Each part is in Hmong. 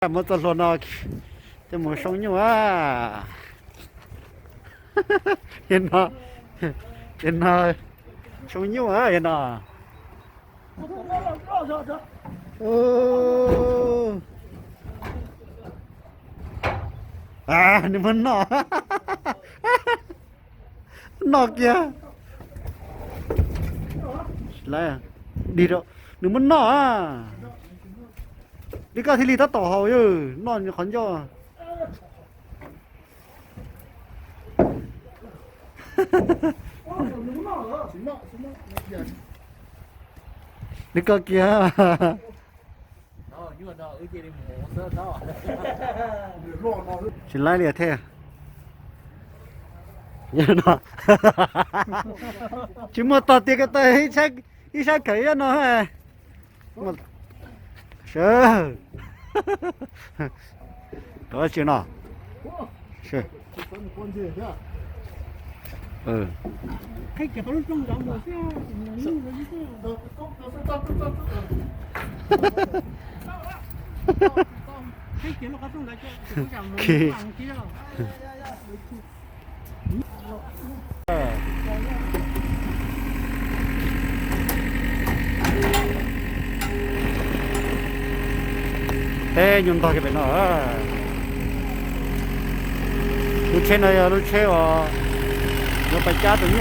Muab txoj hlua no coj mus soo nyuj a. Yog no, yog no, soo nyuj a yog no. Nws muab noj, noj kiag. Dig rau, nws muab noj a. Li koj thiaj li tab tom haus, yog noj qhov ncauj. Li koj kiag. Tsis laib li thiab. Tsis muaj tog tias ko taw ib sab khawm ib no. Sawv. Tsis no. Teb nyuj ntog kiag pem no. Lub tsheb no yog lub tsheb uas yuav pais cab tus nyuj.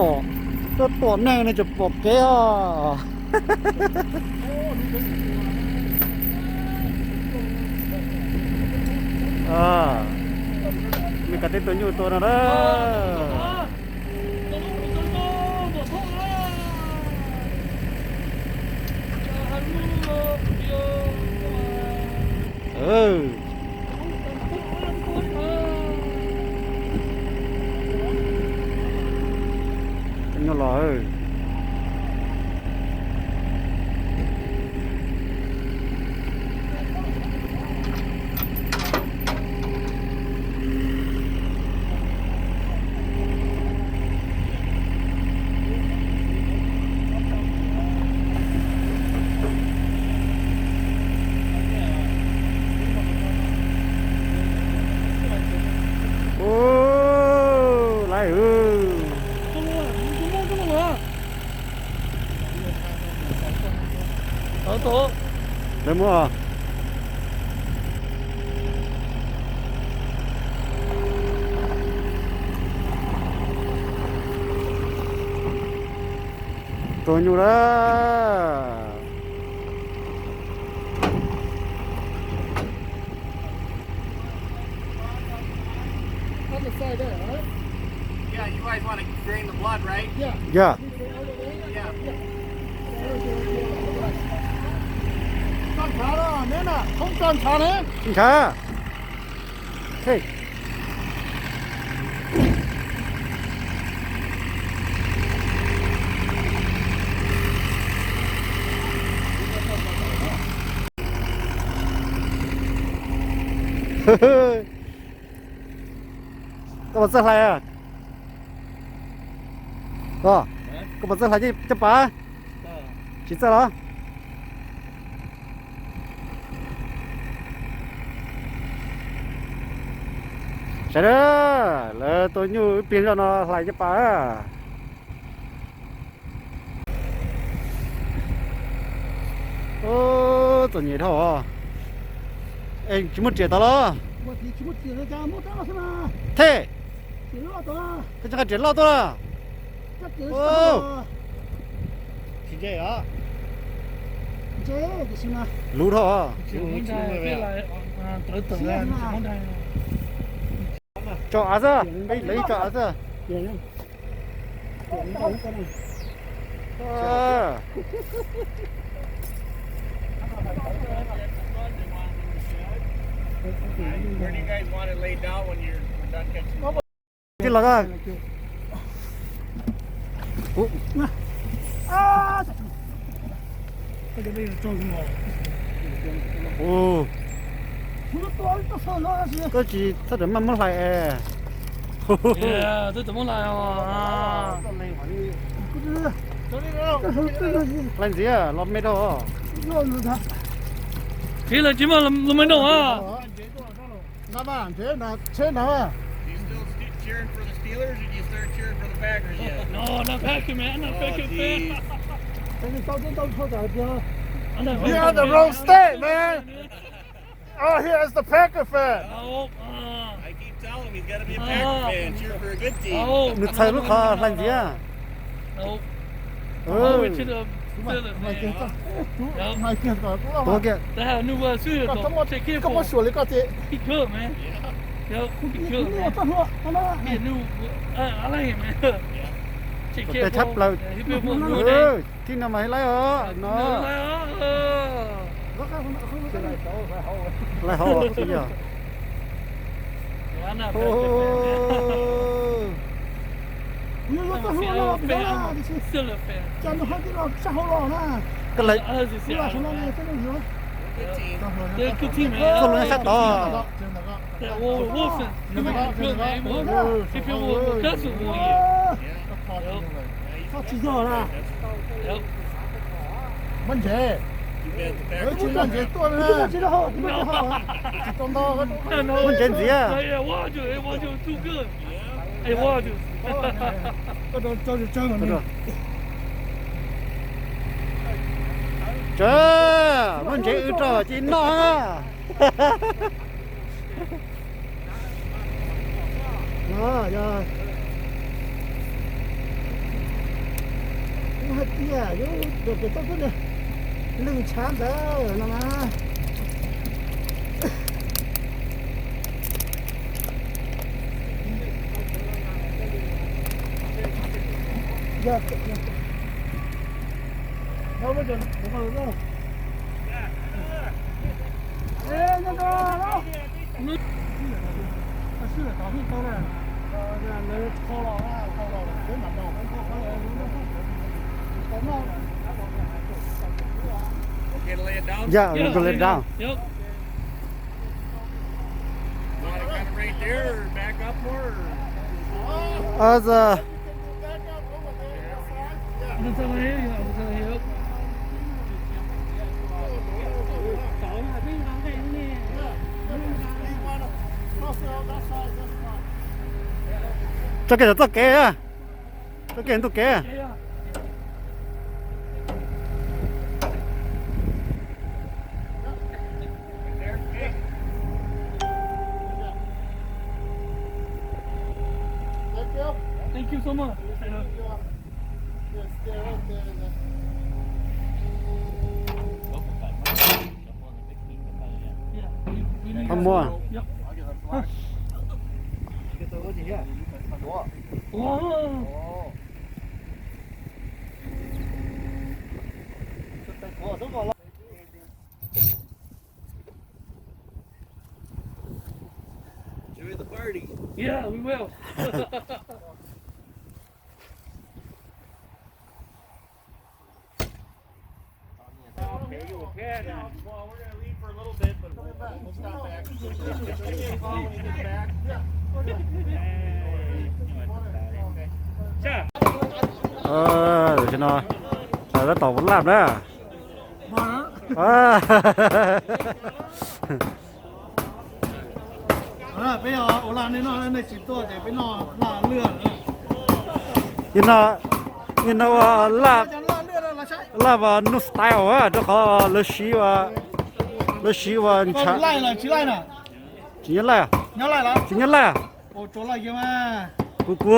Tom, tom neeg no tseem pom kev os. Mej kav teb tua nyuj tua no na. Nyuj los. Ua, lawv, lawv muab. Tua nyuj lawm. On the side there, huh? Yeah, you guys want to drain the blood, right? Yeah. Yeah. Tso ntshav los neb na, tso ntshav na. Tso ntshav. Hey. Koj puas txawj hlais? Koj, koj puas txawj hlais caj pas? Tsis txawj los? Sawv daws, lawv tua nyuj ib pliag zoj no hlais caj pas. Txom nyem dhau. Es tsis muaj riam tod los? Thej, koj tsis nqa riam loj tuaj. Luv dhau. Tso av xwb, lawv tso av xwb. Where do you guys want it laid down when you're done catching? Tij laug, kuv, Ua, koj tsis txhob rawm maj muab hlais es. Twb tau muab hlais os. Hlais ntxiv los me rau. Tsis hlais tsis muaj los me rau os. Not mine, dude. Not Chase, no. You still st- cheering for the Steelers, or do you start cheering for the Packers yet? No, not Packers, man. I'm not Oh, Packers fan. Jeez. I'm not You Packers are the fan. Wrong state, man. Oh, he is the Packer fan. Oh, uh, I keep telling him he's got to be a Packer fan, cheer for a good team. Oh, nws txhais lub qhov hlais ntxiv. No. All the way to the Steelers, man. Yep. Tuav kiag. They have new, uh, suit though. Check it. Koj muab suam li koj ces. He good, man. Yep, he good, man. He new, uh, I like him, man. Check it, tshab plaws. He been for a new day. Thib no mas laib os no. Laib hauv os yog. Koj lawv txoj hlua sab tod. Koj tsis yog na. Muab ntsev. Tsis muab ntsev tuaj na. Muab ntsev ntxiv. Tsaws, muab ntsev wb rau ces noj. Yog kuv hais tias yuav ua pem toj kub lwj tshav ntawd no na. Yeah, we go lay down. Yep. Want to cut it right there or back up more? Or? Uh, the Txoj kev, txoj kev, txoj kev ntuj kev. Thank you so much. Muaj. Enjoy the party. Yeah, we will. Tam sim no tab tom ua laj na. Peb ua laj nej noj, nej tsis tuaj ces peb noj laj lwj. Yog no ua laj, laj ua new style rau qhov lawv siv ua, lawv siv ua ntshav. Tsis nyob laj, tsis nyob laj. Kuv, kuv,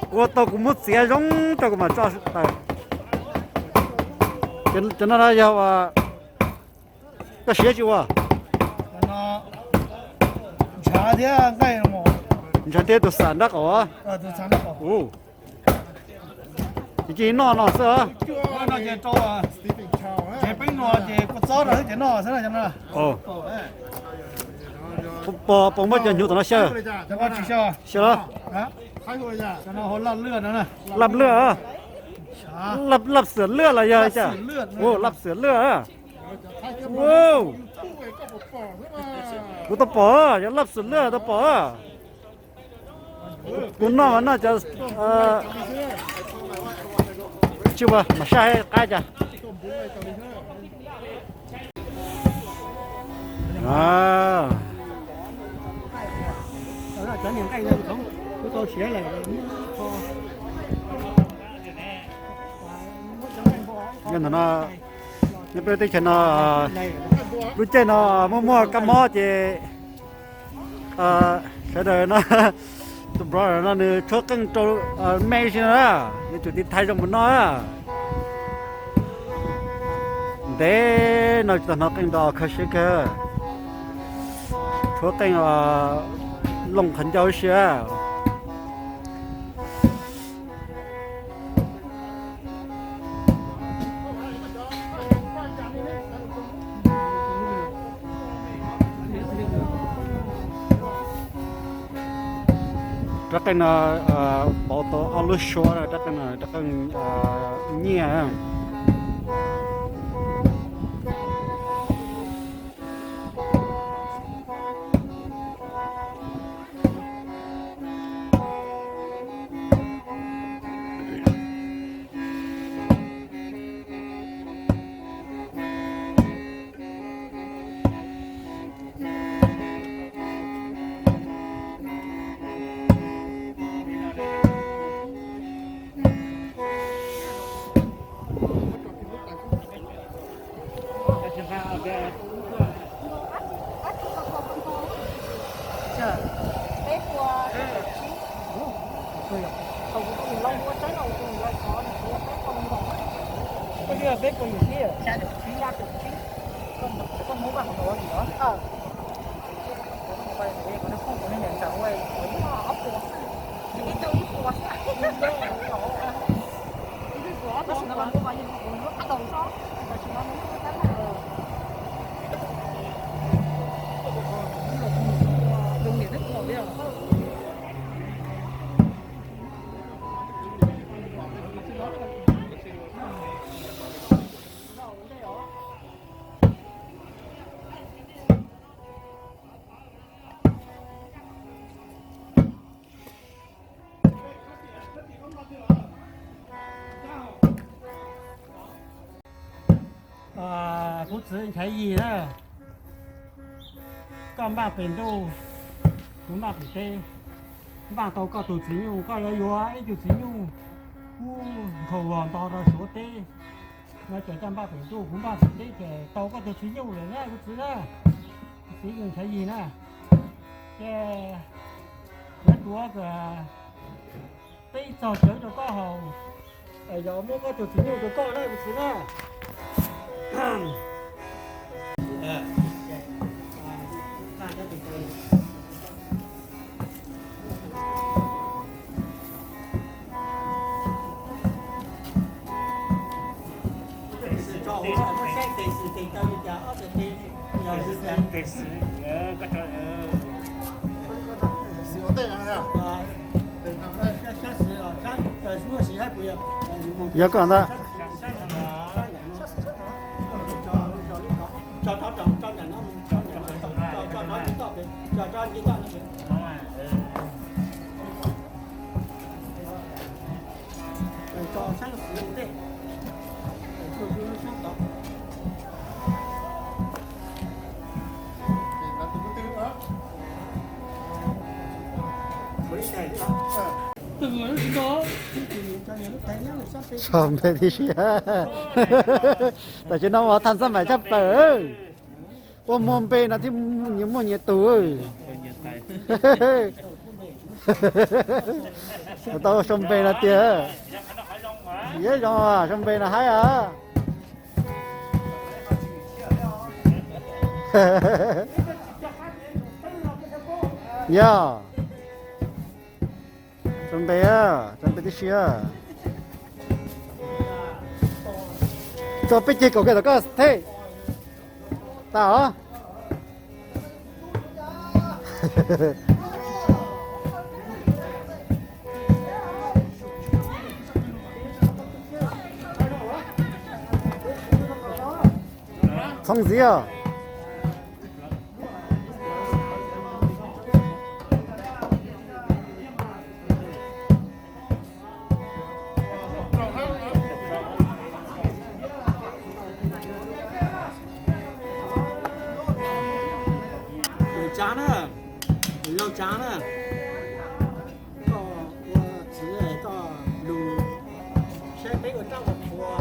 kuv ua tau kuv muab txiav zoo rau kuv mam tso taws. Cov no yog ua, koj siab tsis ua? Ntshav thiab nqaij, ntshav thiab tus xam nrab qaum. Ces cia li noj no xwb. Ces peb noj ces kua txob rau ces noj xwb na. Puas muab cov hnyuv tom no xyaw? Xyaw los? Laj lwj. Lab, lab xwm lwj los yog cas? Lab xwm lwj. Kuv tau pom, yog lab xwm lwj tau pom. Kuv noj mas noj cov, tsis ua mas saj qab cas. Nyob ntawm no, nyob peb teb chaws no, lub caij no muaj muaj kab mob ces sawv daws no, tus brother no nws tshuab qeej rau me si no na, nws tsum tiv thaiv zoo mus no. Ntev no tsis tau hnov qeej nrov kho siab kawg. Tshuab qeej looj qhov ncauj si. Rab qeej no pauv tau ob lub suab, rab qeej no rab qeej nyiaj. Kuv txiv Nchaiv Yig na, koj npaj pem ntuj, kuv npaj pem teb, npaj tau koj tus txiv nyuj, koj yuav yuav ib tug txiv nyuj kub nkhaus vos nto rau Suav teb no ces koj npaj pem ntuj, kuv npaj pem teb ces tau koj tus txiv nyuj lawm na kuv txiv na. Kuv txiv yog Nchaiv Yig na, ces yuav tuav peb txog cawv rau koj haus, yog muab koj tus txiv nyuj rau koj na kuv txiv na. Yog koj ntag. Sau npe tib si. Tam sim no ua thaj xab mais tshaj plaws. Ua muaj npe no thiaj nyias muaj nyias tus. Tau sau npe no tiag. Yog zoo, sau npe no haib os. Yog. Sau npe, sau npe tib si. Tso peb ceg kaum kiag tom koj thej. Tas os. Thoob ntxiv os. Tus Tsav na, tus Lauj Tsav na, koj ua txiv koj lug saib peb ua rab ua qhua,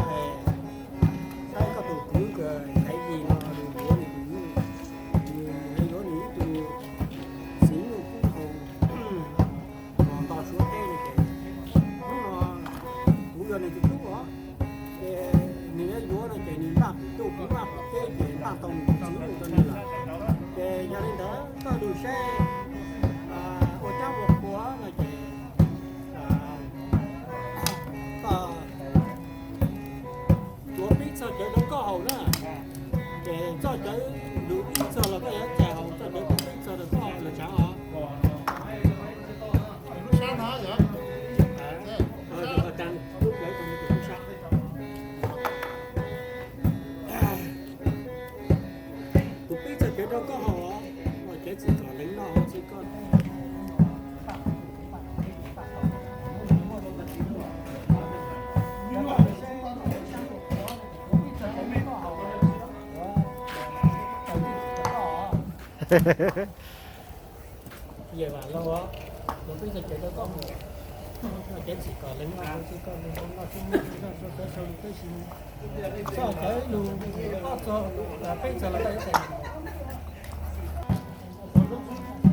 saib koj tus kwv Thaiv Yis no lug yuav nws tus nyuj, yuav nws ib tug txiv nyuj kub haus nto Suav teb no ces hnub no kuv yog nws tus tub os. Ces nws yuav yuav no ces nws npaj pum tuj kuv npaj pum teb ces npaj tau nws tus txiv nyuj rau nws lawm. Ces yog li ntawd koj lug saib ua rab ua qhua no ces koj tuav peb txog cawv rau koj haus na. Ces txoj cawv lug ib txog los koj yuav txais haus, txoj cawv tuav peb txog rau koj haus los tsav os. Tus peb txog cawv rau koj haus, ua cawv txim kom leev noj haus txij koj.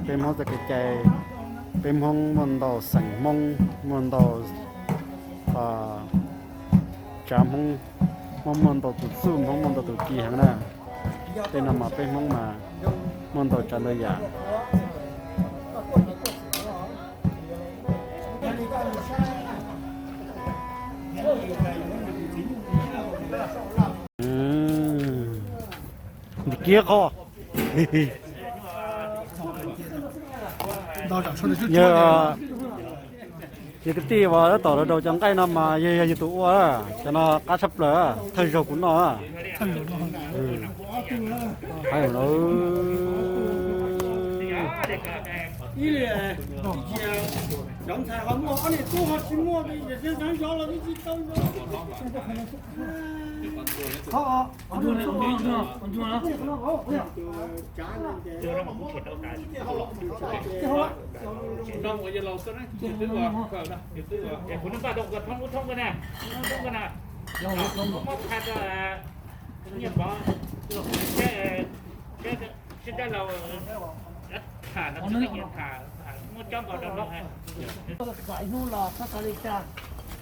Peb Hmoob txoj kev cai, peb Hmoob muaj ntau xeem Hmoob, muaj ntau tsav Hmoob, Hmoob muaj ntau tus txuj, Hmoob muaj ntau tus ci heev na. Tej no mas peb Hmoob mas muaj ntau tsav ntau yam. Ntawm kiag qhov. Yog, yog kwv tij uas tab tom rau rau cov nqaij no mas yog yog yus tus ua, cov no qab tshaj plaws, thawj zaug kuv noj. Cov ntxhais ho muaj, ob niam tub ho tsis muaj, tsis tau. Kuv npaj rau thoob ub thoob ko na, thoob ko na, muab tha rau Nyiaj Pov, sib dab laug tham no, muab coj nkaus rau no. Vam ib hnub los txhob xav li cas,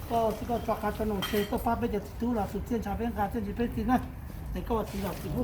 koj xwb koj tso qab tso noog tseg, koj pab peb cov txiv tub los tus txiaj ntsha peb nqa, txiaj ntsig peb txiv na, es koj ua txiv los txiv pub.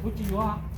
Kuv tsis yuav.